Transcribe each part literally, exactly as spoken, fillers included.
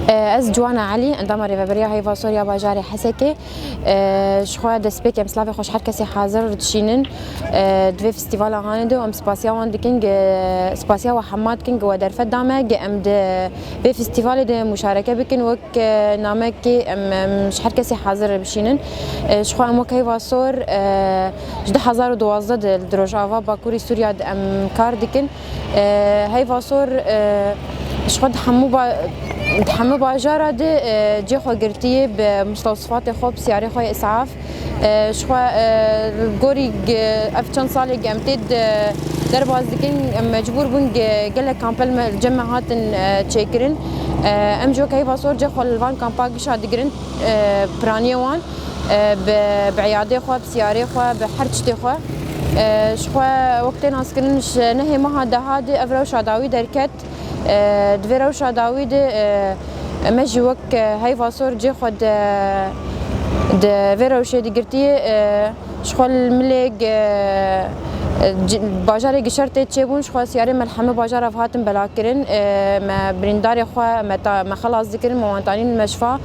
Ez Ciwana Elî, endama Rêveberiya Heyva Sor ya bajarê Hesekê. Ji xwe destpêkê em silavê xwe ji her kesê hazir dişînin. Di vê festîvala hanê de em spasiya wan dikin, spasiya we hema dikin ku we derfet da me, em di vê festîvalê de muşareke bikin, wek namekê em, em ji her kesê hazir bişînin. Ji xwe em wek Heyva Sor ji du hezar û duwazdeh de li Rojava Bakurê Sûriya de em kar dikin. Heyva Sor ji xwe di hemû ba-, di hemû bajara de cê xwe girtiye bi mustewsifatê xwe, bi siyarê xwe yê îsaf. Ji xwe li gorî ev çend salê em tê de derbas dikin, em mecbûr bûn gelek kampel me, cem me hatin çêkirin. Em jî wek Heyva Sor cê xwe li van kampa gişa digirin, piraniyê wan. Bi, bi eyadê xwe, bi siyarê xwe, bi her tiştê xwe. Ji xwe wek tê naskirin ji nehê meha deha de ev rewşa dawî derket. Di vê rewşa dawî de me jî wek Heyva Sor cê xwe di, di vê rewşê de girtiye. Ji xwe li milê bajarê gişer tê çêbûn, ji xwe siyarê me li hemî bajara ve hatin belakirin. Me birîndarê xwe me ta-, me xelas dikirin, me wan tanîn meşfa,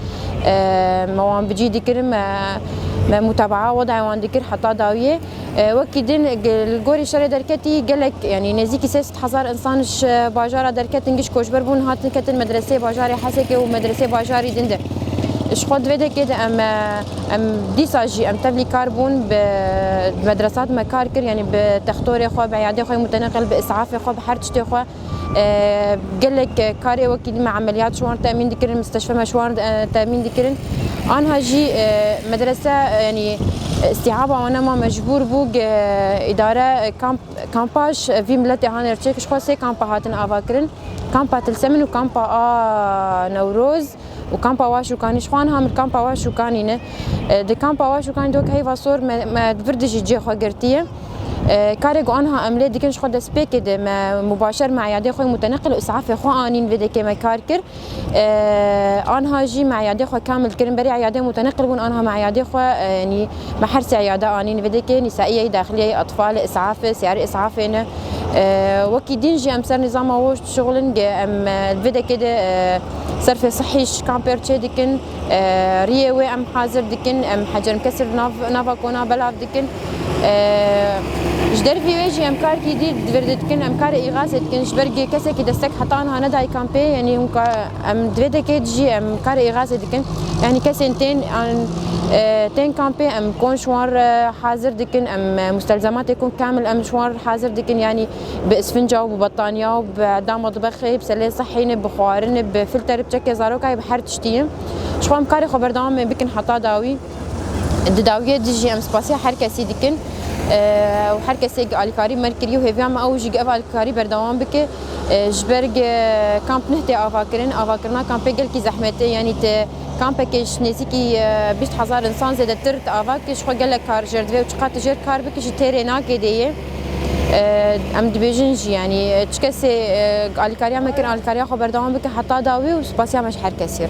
me wan bicî dikirin, me, me mutabaa wedayê wan dikir heta dawiyê. Wekî din li gorî şerê derketî gelek, yanî nêzîkî sê sed hezar însan ji bajara derketin, giş koçber bûn, hatin ketin medreseyê bajarê Hesekê û medreseyê bajarî din de. Ji xwe di vê dekê de em, em dîsa jî em tevlî kar bûn, bi medresat me kar kir, yanî bi textorê xwe, bi eyadê xwe muteneqil, bi îsafê xwe, bi her tiştê xwe. Gelek karê wekî me emeliyat ji wan re temîn dikirin, misteşfe me ji wan re temîn dikirin. Anha jî medrese, yanî îstîhaba wan nema mecbûr bû, îdare kamp, kampa ji vî miletê hanê re çêkir, ji xwe sê kampa hatin ava kirin. Kampa Tilsemin û kampa a Newroz û kampa Waşûkanî. Ji xwe anha em li kampa Waşûkanî ne. Di kampa Waşûkanî de wek Heyva Sor me, me di vir de jî cê xwe girtiye. Karê ku anha em lê dikin ji xwe destpêkê de me mubaşer me eyadê xwe muteneqil û îsafê xwe anîn vê dekê me kar kir. Anha jî me eyadê xwe kamil kirin. Berê eyadê muteneqil bûn, anha me eyadê xwe, yanî me her sê eyada anîn vê dekê, nîsaiyê, daxiliyê, etfal, îsaf, siyarê îsafê ne. Wekî din jî em ser nîzama we dişixulin, em li vê dekê de serfê sihî ji kampê re çê dikin. Riyê wê em hazir dikin, em hecermkesir nav, nava kona belav dikin. Ji dervî wê jî em karkî dî di vir de dikin, em karê îxasê dikin. Ji ber kesekî destek heta niha nedayê kampê, yanî hûn ka-, em di vê dekê de jî em karê îxasê dikin. Yanî kesên tên an, e, tên kampê em kon ji wan re hazir dikin, em, e, mustelzematê kon kamil em ji wan re hazir dikin. Yanî bi isfinca û bi betaniya û bi da metbexê, bi selê sihî ne, bi xwarin, bi filter, bi çekê zarokayê, bi her tiştî ye. Ji xwe em karê xwe berdewam ê bikin heta dawî. Di dawiyê de jî em spasiya her kesî dikin, e, û her kesê alîkarî me kiriye û hêviya me ew jî ev alîkarî berdewam bike. E, ji ber ge kamp neh tê avakirin, avakirina kampê gelkî zehmet e, yanî te kampekê ji nêzîkî, e, bîst hezar însan zêdetir te ava kir, ji xwe gelek kar jêr divê û çiqas tu jêr kar bikî jî têrê nake dê yê. E, em dibêjin jî, yanî, e, çi kesê, e, alîkariya me kirin, alîkariya xwe berdewam bike heta dawî û spasiya me ji her kesî re.